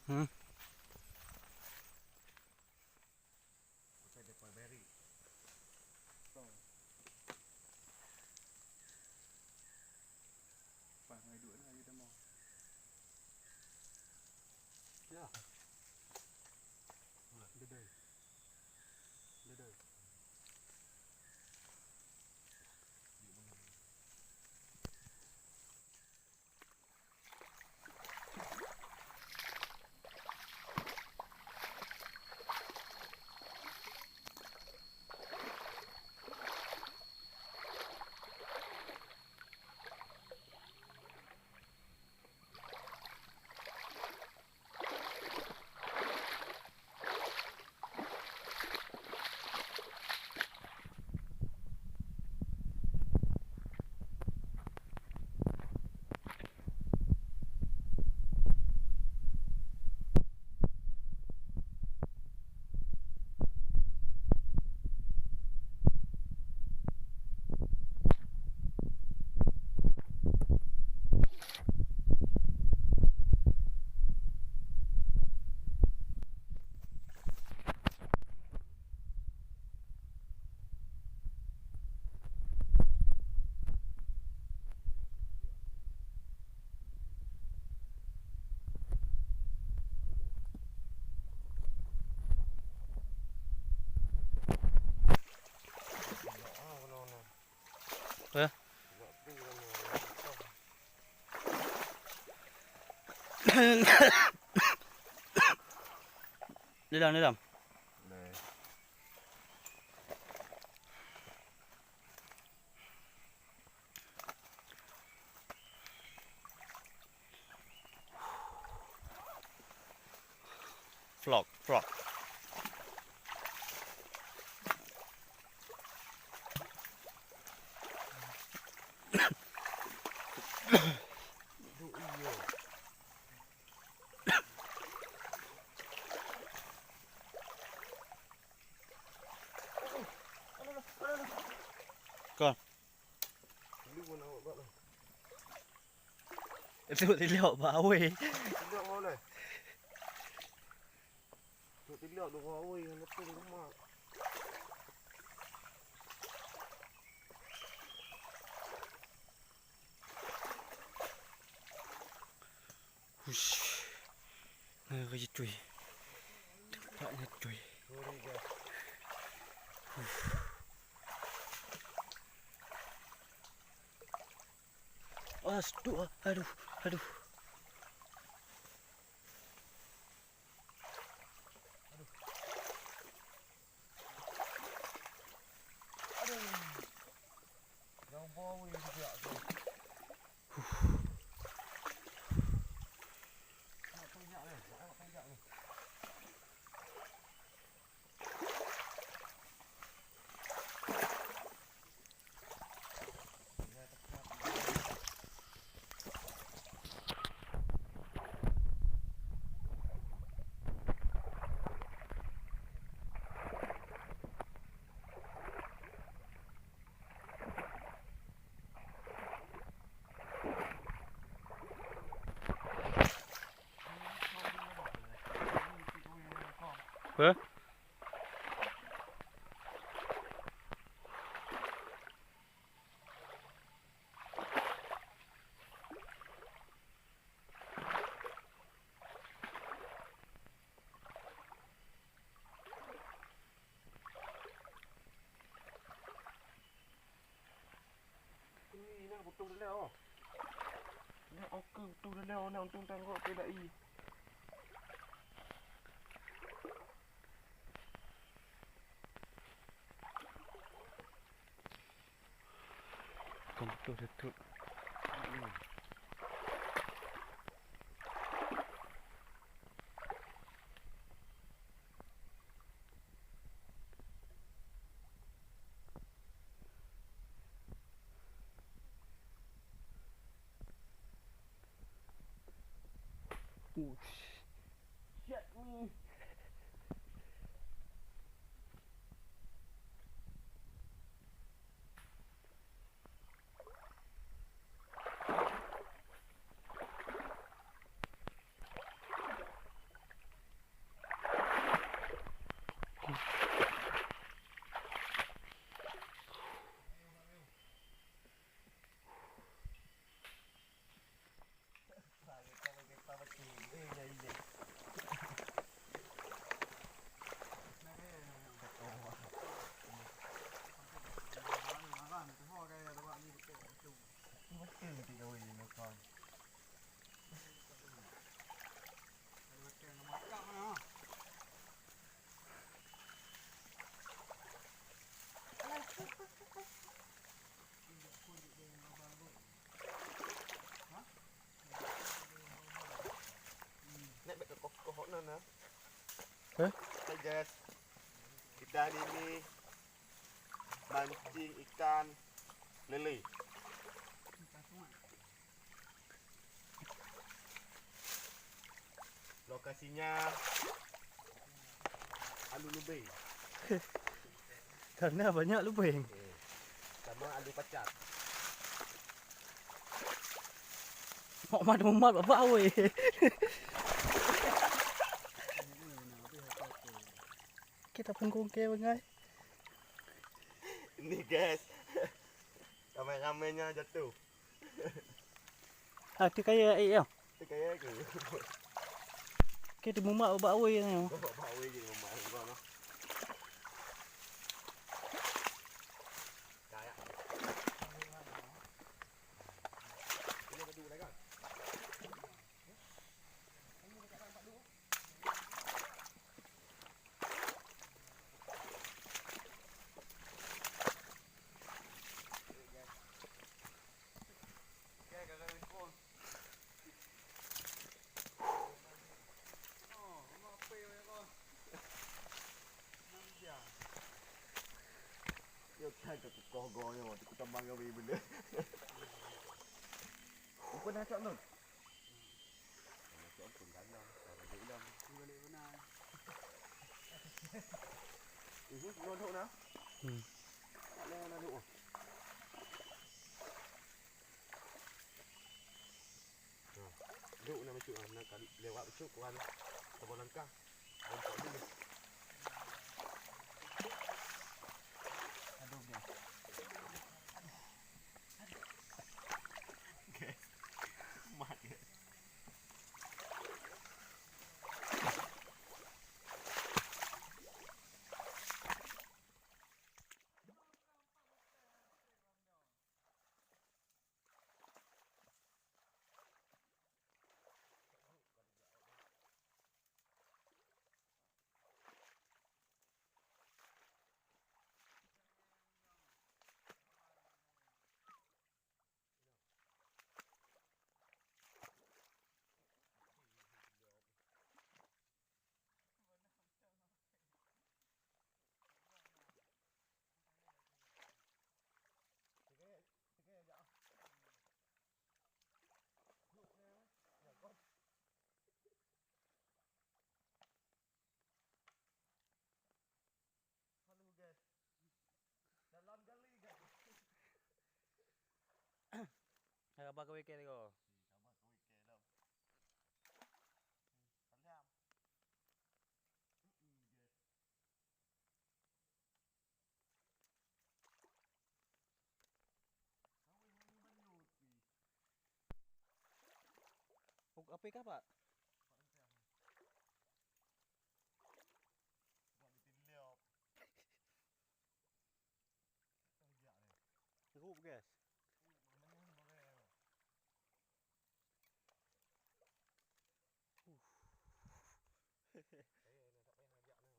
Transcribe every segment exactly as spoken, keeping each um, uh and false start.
Hmm. Ya. Dedei. Dedei. Eh? Di dalam, di dalam. Vlog, vlog. Kon. Itu tilok bak awai. Tilok bak awai. Itu tilok bak awai, betul rumah. Hush. Ngeri cuy. Tempatnya cuy. Huh. Aduh, aduh, aduh. Aduh. Aduh. Jauh bau ni juga tu. Nak tajak ni, nak tajak ni. Hah? Ui, nah, putôh daleh, oh. Nah, oke, putôh daleh, oh, nah, untung tanggok ke dai. Bukan putôh, teutôp. Ush. Shit, man. Nek bèk keukoh-koh nan, ha? Hah? Hai, guys. Kita hari ini mancing ikan lele. Lokasinya alu lubeng. Karena banyak lubeng. Okey. Sama alu pacat. Mak mat mumat babah weh. Kita pun kongke bangai. Ini guys. Ramai-ramainya jatuh. Ah, tu kaya air ya. Tu kaya ke? Ke tu mumat babah weh ni. Babah weh je mumat. Kaya. Ini kedua dah kan? Yo kan ka kukoh goe nyoe, teukutambang gawe beuleu. Bukan nak cok nun. Nak cok pun dalam, kalau dia hilang. Balik benar. Ini nodok nah. Hmm. Tak lewat nodok. Nah, duk na bacut, nah, na ka lewat bacut, kuan saboh langkah. Nampak dulu. Aduh, guys. Guys. Mat, guys. Halo guys. Dalam gali guys. Haba keu weekend ko. Haba keu weekend dah. Salam. Mm-mm, guys. Apa kah, Pak? Rup, guys. Hai, dikidong dengan yang balik.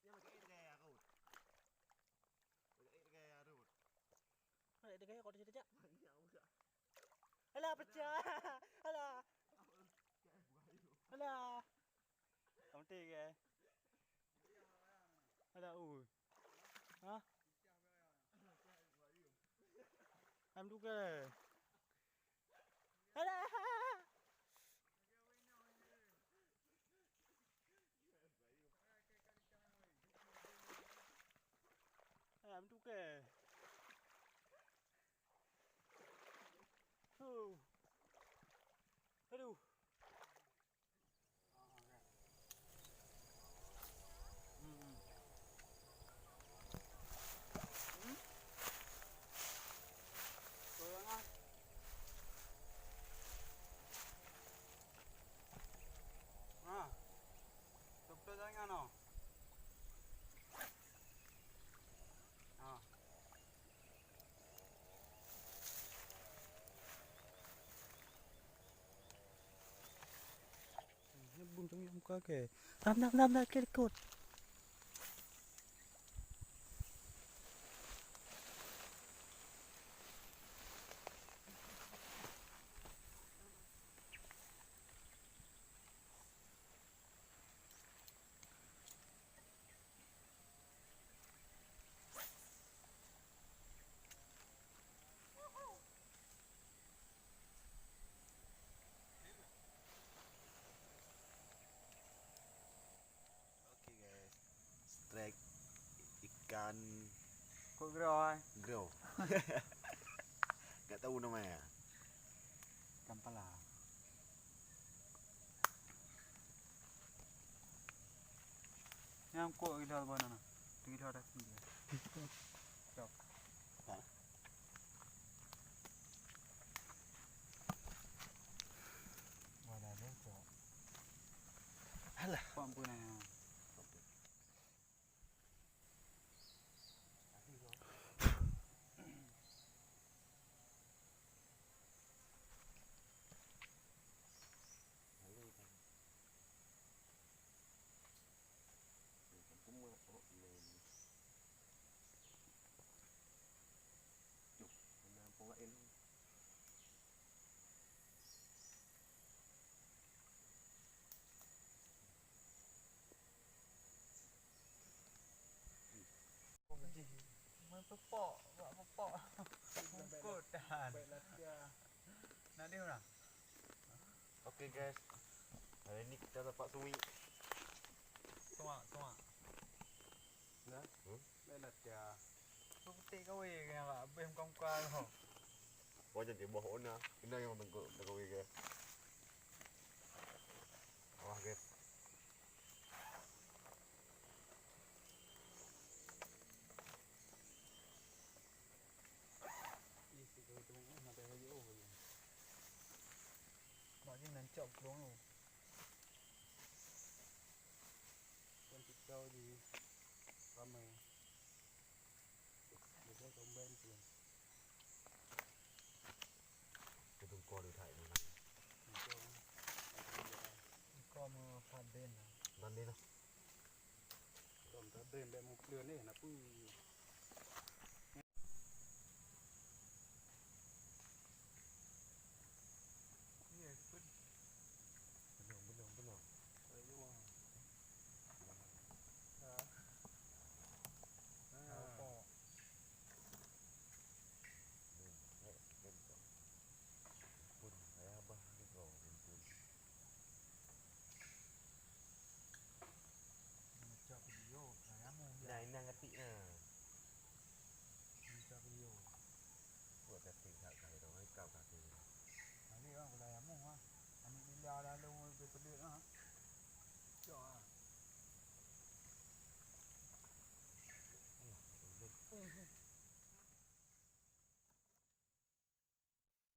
Nyang lagèe, lagèe arut. Lagèe, lagèe arut. Lagèe, lagèe kot cicak. Banyak budak. Alah, pecah. Alah. Alah. Kamu tega. Alah, ui. Hah? Am duka. Alah. Am duka. Huh. Tung yum ka ke. Ram, ram, ram, ram, ke likot. Oke, guys, strike ikan. Kok grow, eh? Grow. Nggak tahu namanya. Ikan pala. Nyang kok gila bana na. Gila dah. Cok. Wala deh, cok. Alah. Kok ampun, eh. Main pepok, buat pepok. Bungkut tahan. Nak dia orang. Oke, guys, hari ini kita dapat suwi. Suak, suak. Nah, hmm? Baiklah dia. Tu petik kawé kena bak abéh muka-muka kau. Wah, jadi buah ona. Kena yang tengok kawé ke. Wah, guys. Mak jih nan cok plueng tu. Kan tikau di ramai. Biasa kau main tu. Itu kau di thai mana? Kau mau paden lah. Paden lah. Kau tak ada yang mau clear ni, nak pun.